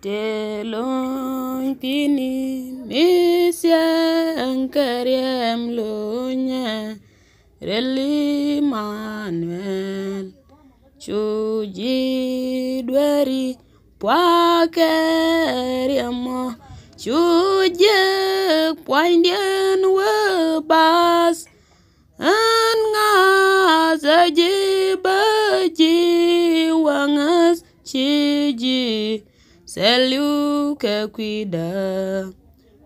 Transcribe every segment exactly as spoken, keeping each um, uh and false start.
Te lony pini mi siɛŋ kɛ riɛm lonyɛ rɛl Imanuɛl. Cu ji̱ dueri puakɛ riɛmɔ, cu ji̱ pua̱nydiɛn wee bath. Ɛn ŋa̱th ɛ ji̱ bä ji̱ wä ŋäth ci ji̱ thil li̱w kɛ kui̱dä.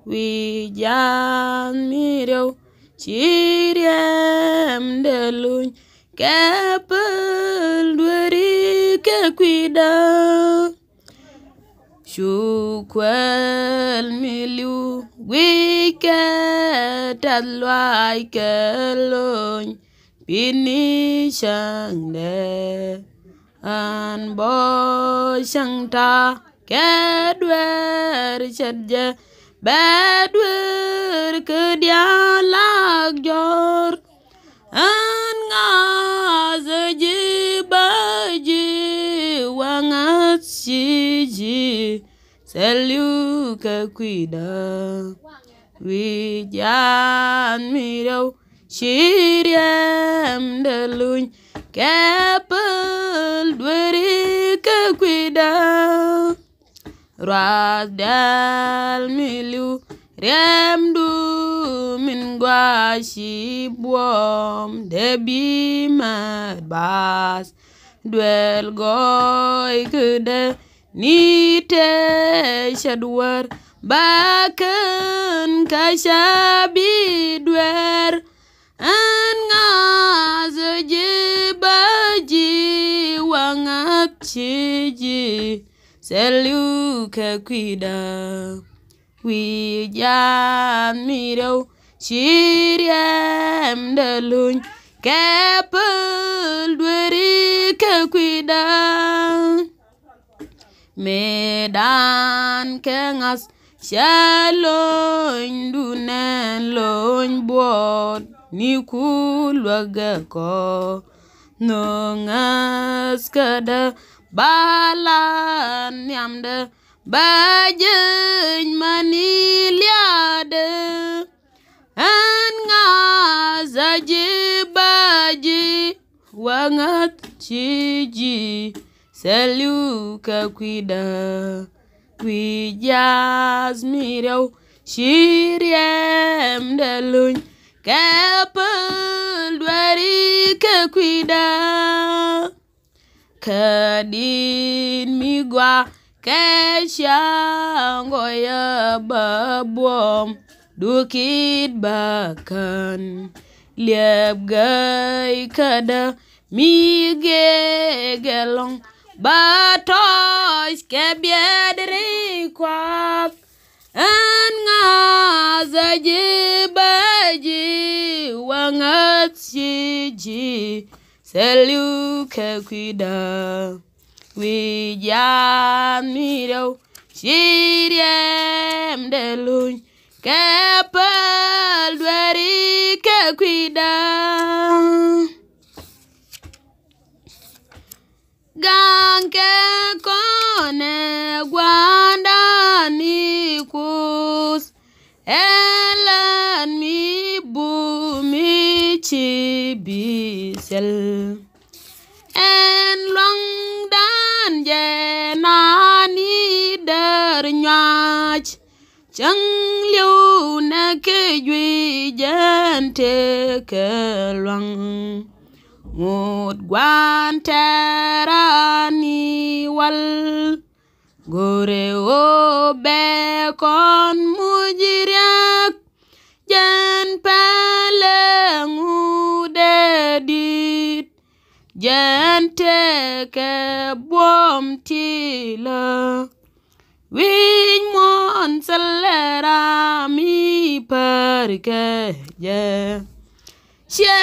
Wi̱i̱ jiath mi riɛw ci riɛmdɛ luny kɛ päl dueri kɛ kui̱dä. Cu kuäl mi li̱w guic kɛ tɛth luaac kɛ lony pini cäŋdɛ. An bä cäŋ ta̱a̱ kɛ dueer ce̱t jɛ bɛ dueer kä diaal lak jɔ̱ɔ̱r. Ɛn ŋa̱th ɛ ji̱ bä ji̱ wä ŋäth ci ji̱ thil li̱w kɛ kui̱dä. Wi̱i̱ jiath mi riɛw ci riɛmdɛ luny kɛ päl dueri kɛ kui̱dä. Ruath dɛl mi li̱w riɛmdu min gua̱a̱ ci buɔ̱m dee bi mät bath. Duel gɔɔy kädɛ ni tëë cät wär ba kän kä cä bi duer. Ɛn ŋa̱th ɛ ji̱ bä ji̱ wä ŋäth ci ji̱ thil li̱w kɛ kui̱dä. Wi̱i̱ jiath mi riɛw ci riɛmdɛ luny kɛ päl dueri kɛ kui̱dä. Mëëdan kɛ ŋa̱th cä lonydu nɛn lony buɔɔt ni ku luäk gɛ kɔ. Nhök ŋäth kädä ba la nhiamdä bä ji̱ mani liaadä. Ɛn ŋa̱th ɛ ji̱ bä ji̱ wä ŋäth ci ji̱ thil li̱w kɛ kui̱dä. Wi̱i̱ jiath mi riɛw ci riɛmdɛ luny kɛ päl dueri kɛ kui̱dä. Kä di̱t mi gɔaa kɛ ciaŋ gɔyä bä buɔ̱m dukit bä kän. Liɛp gäi kädä mi gëëk ɛlɔ̱ŋ bä tɔ̱ɔ̱c kɛ biɛt ri kua̱p. Ɛn ŋa̱th ɛ ji̱ bä ji̱ wä ŋäth ci ji̱ thil li̱w kɛ kui̱dä. Wi̱i̱ jiath mi riɛw ci riɛmdɛ luny kɛ päl dueri kɛ kui̱dä. Gaŋkɛ kɔnɛ gua̱a̱ndan ni Kuoth, ɛlɛn mi bum mi ci bi thil. Ɛn luaŋdan jɛ nani däär nyuac. Cäŋ li̱w nɛ kɛ juey jɛn tekɛ luaŋ. Ŋot gua̱n tɛ̈rani wal. Go̱rɛ ɣöö bɛ kɔn muc riɛk. Jɛn pɛlɛ ŋut ɛ di̱t. Jɛn tekɛ buɔ̱m ti lä. Wi̱c muɔ̱ɔ̱n thilɛ ram mi pär kɛ jɛ. Ciɛ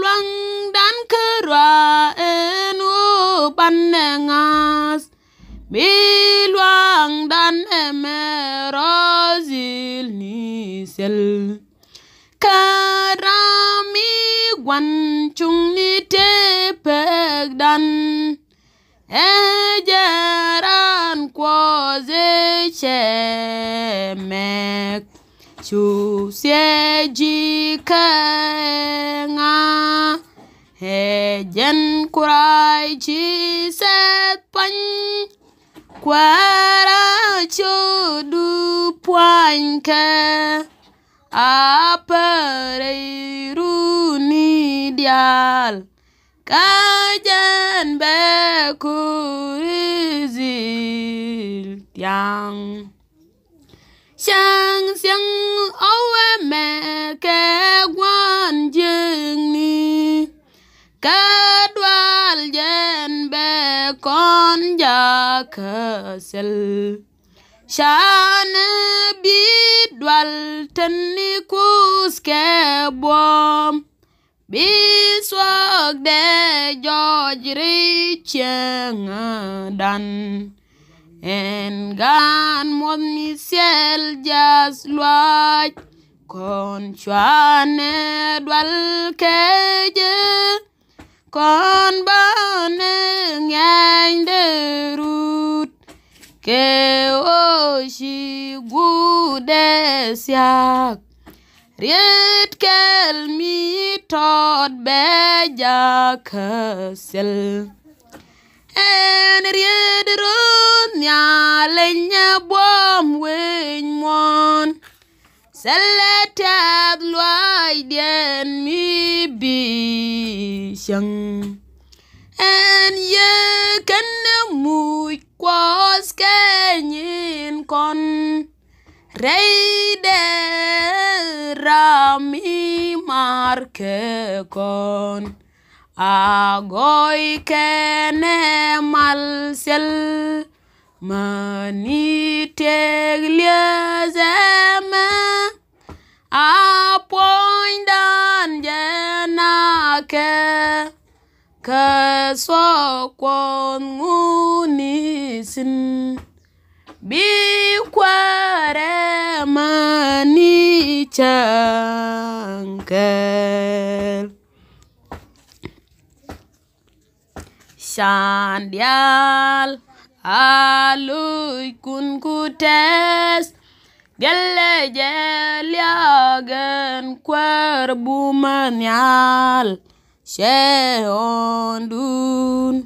luaŋdan kärɔa ɛn ɣöö banɛ ŋa̱th. Bi luaŋdan ɛmɛ rɔ dhil ni thil. Kä ram mi gua̱n cuŋni tëë pekdan. Ɛ jɛ raan Kuɔth ɛ cɛ mɛk. Cu thiec ji̱ kä ŋa ɛ jɛn Kurac ci sɛth puany. Kuäärä cu du puanykɛ a pärɛy runi diaal. Kä jɛn bɛ Kur Israel thiaŋ. Cäŋ thiäŋ ɣɔw ɛmɛ kɛ gua̱n jiäkni. Kä dual jɛn bɛ kɔn jakä thil. Canɛ bi dual teni Kuoth kɛ buɔ̱m. Bi thuɔ̱kdɛ jɔɔc rɛy cieŋdan. Ɛn gaan muɔth mi thil jath luaac. Kɔn cuanɛ dual kɛ jɛ. Kɔn banɛ ŋɛ̈ny dee rut. Kɛ ɣöö ci guutdɛ thia̱a̱k. Riet kɛl mi tɔt bɛ jakä thil. Ɛn riet run Nhial ɛ nyɛ buɔ̱m wec muɔ̱ɔ̱n. Thilɛ tɛth luaacdiɛn mi bi cäŋ. Ɛn yee kɛn ɛ muc Kuɔth kɛ nyin kɔn. Rɛydɛ ram mi mar kɛ kɔn. A gɔɔy kɛnɛ mal thil. Mäni tëk lieth ɛmɛ. A puɔ̱nydan jɛ nakɛ. Kä thuɔ̱k Kuɔth ŋuni thi̱n. Bi kuäärɛ mäni cäŋ kɛɛl. Can diaal a lo̱ckun ku tɛth. Gɛlɛ jɛ liak ɛn Kuäär bumä nhial. Cɛ ɣɔ̱ɔ̱ndun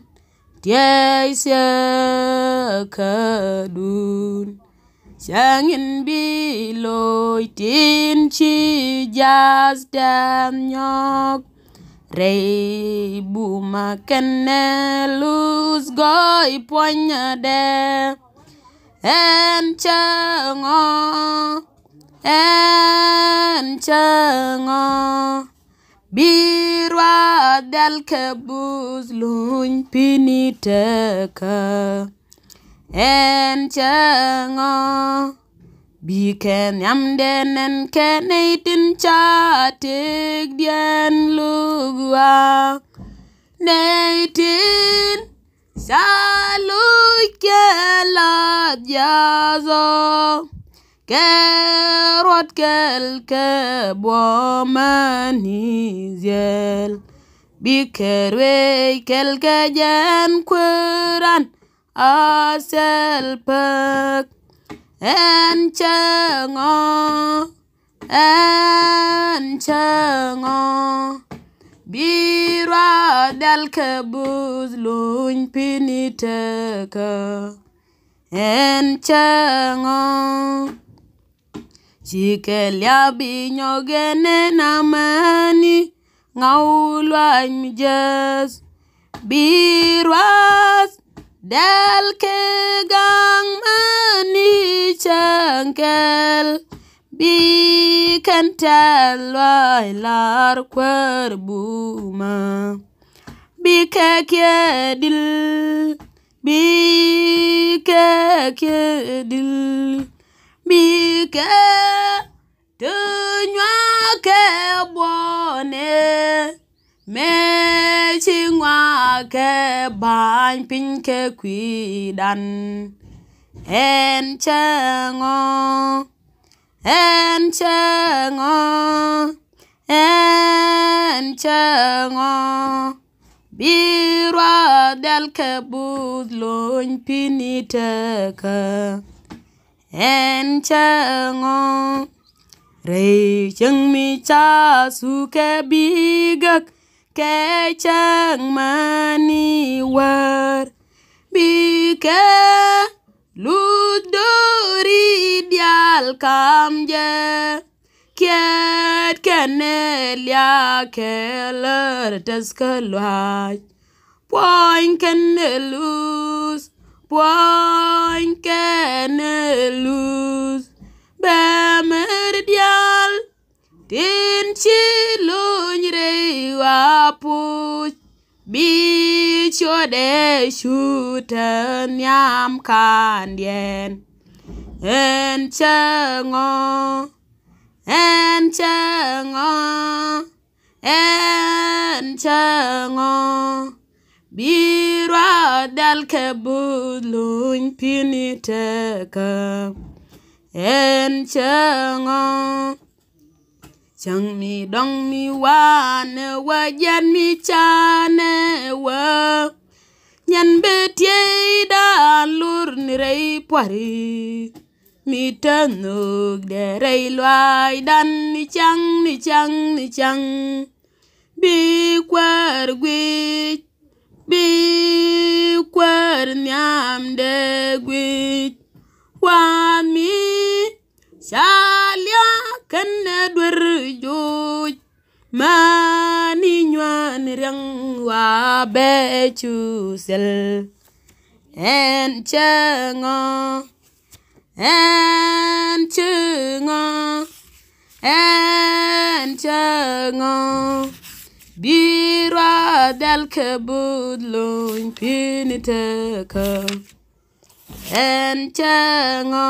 tiɛɛc thieekädun. Cäŋ in bi loc tin ci jath tɛth nyɔk. Rɛy bumä kɛnɛ luth gɔɔy puɔ̱nyädɛ. Ɛn cäŋɔ, ɛn cäŋɔ. Bi ruath dhɛl kɛ buth luny pi̱ni tekä. Ɛn cäŋɔ. Bikɛ nhiamdɛ nɛn kɛ nɛy tin ca tëkdiɛn luk wa̱a̱. Nɛy tin ca luc kɛ lath jiath ɔ. Kɛ ruɔt kɛl kɛ buɔ̱mä ni dhiel. Bikɛ ruëëc kɛl kɛ jɛn kuëran. A thil päk ɛn cäŋɔ, ɛn cäŋɔ. Bi ruath dhɛl kɛ buth luny pi̱ni tekä. Ɛn cäŋɔ. Cikɛ liap bi nyɔk ɛn ɛn amäni ŋaw luac mi jäth. Bi ruath dhɛl kɛ gaŋ mäni cäŋ kɛl. Bi kɛn tɛth luac lar Kuäär bumä. Bi kɛ kiɛ dil. Bi kɛ kiɛ dil. Bikɛ ti nyuakɛ buɔnɛ. Mëë ci ŋuakɛ ba̱ny piny kɛ kui̱dan. Ɛn cäŋɔ, ɛn cäŋɔ, ɛn cäŋɔ. Bi ruath dhɛl kɛ buth luny pi̱ni tekä. Ɛn cɛ ŋɔ rɛy cäŋ mi ca thukɛ bi gäk kɛ cäŋ mäni wäär, bikɛ luth dööri diaal kam jɛ kiɛt kɛnɛ liak kɛ lär tɛth kä luaac. Puɔ̱ny kɛnɛ luth, puɔ̱ny kɛnɛ luth, bɛ mer diaal tin ci luny rɛy wa puc, bi ciötdɛ cu te nhiam kandiɛn. Ɛn cɛ ŋɔ, ɛn cɛ ŋɔ, ɛn cɛ ŋɔ, bi ruath dhɛl kɛ buth luny pi̱ni tekä. Ɛn cɛ ŋɔ, cäŋ mi dɔ̱ŋ mi wanɛ wä, jiɛn mi canɛ wä, nyɛn bɛ tieydan lur ni rɛy pua̱ri. Mi te nhökdɛ rɛy luaacdan ni cäŋ, ni cäŋ, ni cäŋ. Bi kuäär guic, bi kuäär nhiamdɛ guic. Wa̱a̱ mi ca liak kɛnɛ duer joc, mäni nyuan riäŋ wa bɛ cu thil. Ɛn cɛ ŋɔ, ɛn cɛ ŋɔ, ɛn cɛ ŋɔ, bi ruath dhɛl kɛ buth luny pi̱ni tekä. Ɛn cɛ ŋɔ.